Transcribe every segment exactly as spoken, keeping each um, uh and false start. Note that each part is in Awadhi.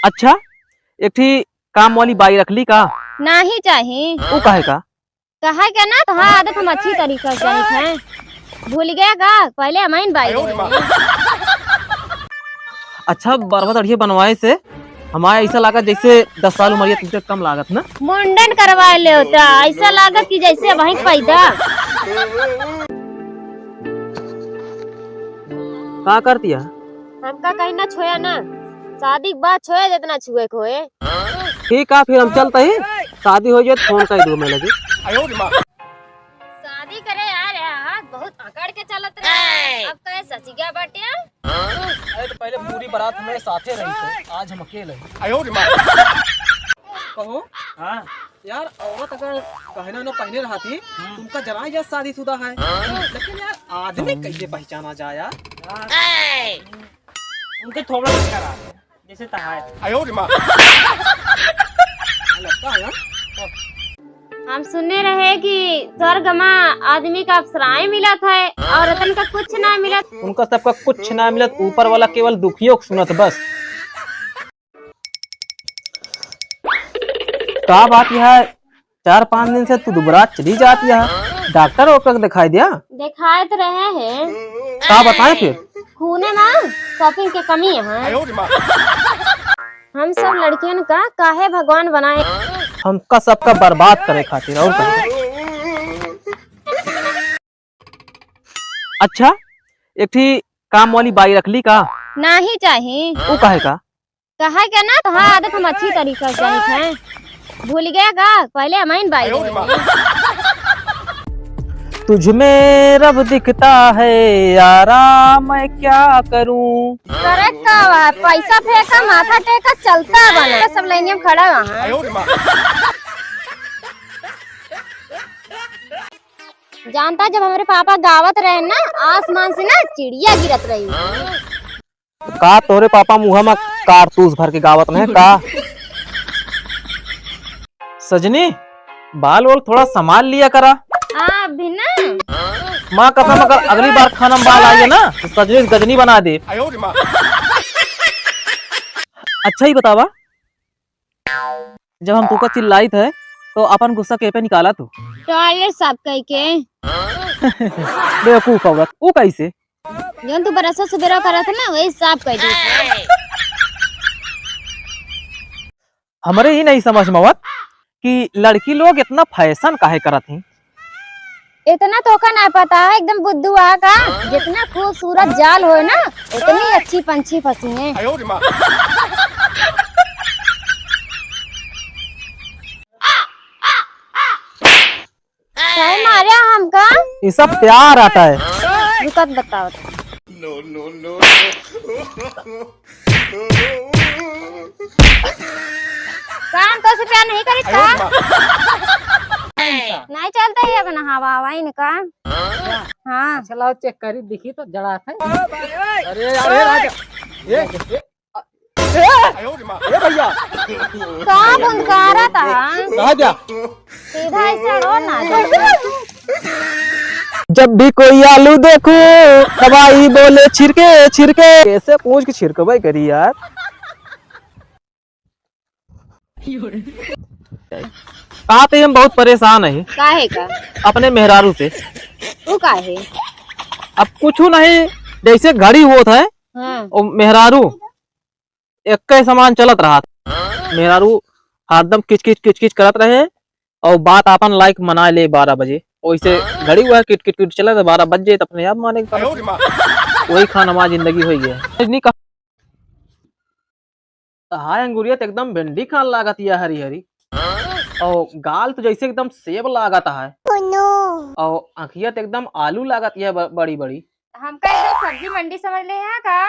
अच्छा, एक ठी काम वाली बाई रख ली का? नाही चाही। उ काहे का? कहे के ना, तोहार आदत हम अच्छी तरीका से जानित है। भूल गया का? पहले हमाइन बाई रहे। अच्छा, बरवा दढ़िया बनवाए से हमारे ऐसा लागत जैसे दस साल उमरिया तुमसे कम लागत ना। मुंडन करवाए ले होता, ऐसा लागत कि जैसे वहीं पैदा। का करती है? हमका कहीं ना छोया ना, शादी के बाद छोया जितना छुए के होए। ठीक है, फिर हम चलते ही, शादी हो जाए तो फोन कर दो मैं लगे। शादी करे आ रहा है, बहुत अकड़ के चलत रहे, अब कहे सचिया बाटे। अरे तो पहले पूरी बारात हमारे साथे रही से, आज हम अकेले हैं। कहो। हाँ। यार, औरत अगर गहना न पहने रहती, हम्म। तुमका जनाई जा शादीशुदा है। लेकिन यार, आदमी कैसे पहचाना जाए यार? यार, उनके थोबड़ा लटका रहा है, जैसे तहार। आयो रे माँ। लगता है यार। हम सुने रहे कि स्वर्ग मा आदमी का अप्सराएं मिलत है, औरतन का कुछ ना मिलत। उनका सबका कुछ ना मिलत, ऊपर वाला केवल दुखियों को सुनत बस। का बात है, चार पाँच दिन से तू दुबरा चली जाती है, डॉक्टर ओकर दिखाई दिया? दिखाए तो रहे हैं। का बताएं फिर? खूने ना shopping के कमी है। हम सब लड़कियन का काहे भगवान बनाए? हमका सबका बर्बाद करे खातिर, और का? अच्छा, एक ठी काम वाली बाई रख ली का? नाही चाही। उ काहे का? कहे के ना, तोहार आदत हम अच्छी तरीका से जानित है। भूल गया का? पहले हमाइन बाई रहे। तुझ में रब दिखता है यारा, मैं क्या करूं? करे का बा? पैसा फेंका, माथा टेका, चलता बना। सब लाइन में खड़ा हुआ है। जानता, जब हमरे पापा गावत रहे ना, आसमान से ना चिड़िया गिरत रही। का तोहरे पापा मुँह में कारतूस भर के गावत नहीं का? सजनी, बाल वाल थोड़ा संभाल लिया करा। आ, अभी ना। माँ कसम, अगर अगली बार खाना में बाल आई है ना, तो सजनी से गजनी बना दे। अच्छा ही बतावा, जब हम तोका चिल्लाइत है, तो अपन गुस्सा के पे निकाला तू? Toilet साफ कई के। बेवकूफ औरत, ऊ कैसे? जौन तू बरसों सुबेरो करत है ना, वही साफ कर दी। हमरे ही नहीं समझ में आवत कि लड़की लोग इतना fashion काहे करत हैं। इतना तोका ना पता है, एकदम बुद्धू आ का। जितना खूबसूरत जाल होए ना, उतनी अच्छी पंछी फंसी हैं। काहे मारे हमका? ये सब प्यार आता है। रुकत बताओ। No, no, no, no। का हम तोसे प्यार नहीं करित का? नहीं चलता ही अपना हवा हवा इनका। हाँ। अच्छा लाओ check करी, देखी तो जड़ा है। अरे यार, ए राजा। ए, ए, ए, ए भैया। का बुनकारा था? कहाँ गया? सीधा ऐसे अड़ो ना। जब भी कोई आलू देखूं, तबाही बोले छिरके, छिरके। कैसे पूछ के छिरकबे करी यार? का तो हम बहुत परेशान है। काहे का? अपने मेहरारू से। वो काहे? अब कुछ नहीं, जैसे घड़ी होत है, हाँ। वो मेहरारू एक्के समान चलत रहत। मेहरारू हरदम किचकिच, किचकिच करत रहे और बात आपन लायक मना ले बारह बजे। वैसे घड़ी हुआ किट, किट, किट चलत, बारह बज जाए तो अपने आप माने के पड़त। वही खान हमार जिंदगी होई है। रजनी का हाय अंगुरिया तो एकदम भिंडी खान लागत या हरी हरी। और गाल तो जैसे एकदम सेब लागत है। Oh no। और आँखिया तो एकदम आलू लागत या ब-, बड़ी बड़ी। हमका एकदम सब्जी मंडी समझ ले हैं का?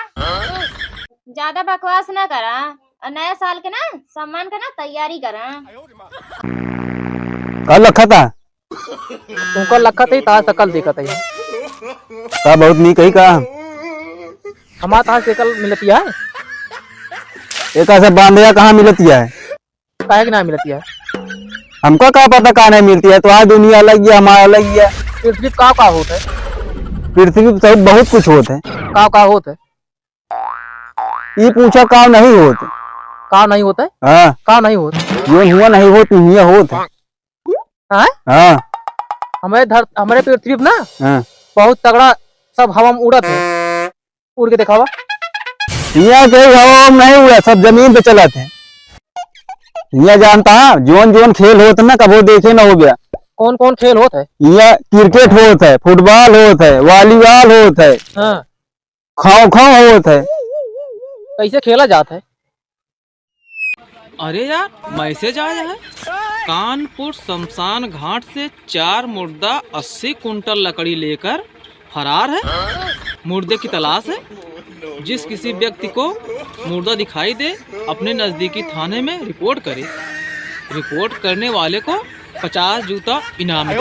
ज्यादा बकवास ना करा और नया साल के ना सामान का ना तैयारी करा। का लखत है? तुमका लखत है, तार सकल दिखत है। का बहुत नीक है का? हमार तार सकल मिलती है। एक ऐसा बांधया कहाँ मिलती है? काहे के ना मिलती है? हमका का पता का नहीं मिलती है, तो आज दुनिया अलग ही है, हमारा अलग ही है। पृथ्वी का का होत है? पृथ्वी पे सब बहुत कुछ होत है। का का होत है? ये पूछा का नहीं होत। का नहीं होत है? हाँ। का नहीं होत? जौन हुआ नहीं होत, हियाँ होत है। हाँ? हाँ। हमरे धर-, हमरे पृथ्वी पे ना हाँ। बहुत तगड़ा सब हवा में उड़त है। उड़ के देखावा। हियाँ के हवा में नहीं उड़ा, सब जमीन पे चलत है। हियाँ जानता है, जौन जौन खेल होत ना, कबो देखे ना हो गया। कौन कौन खेल होत है? हियाँ क्रिकेट होत है, फुटबॉल होत है, वॉलीबॉल होत है, हाँ। खो खो होत है। कैसे खेला जात है? अरे यार, मैसेज आया है। कानपुर शमशान घाट से चार मुर्दा अस्सी कुंटल लकड़ी लेकर फरार है। मुर्दे की तलाश है। जिस किसी व्यक्ति को मुर्दा दिखाई दे, अपने नज़दीकी थाने में रिपोर्ट करे। रिपोर्ट करने वाले को पचास जूता इनाम है।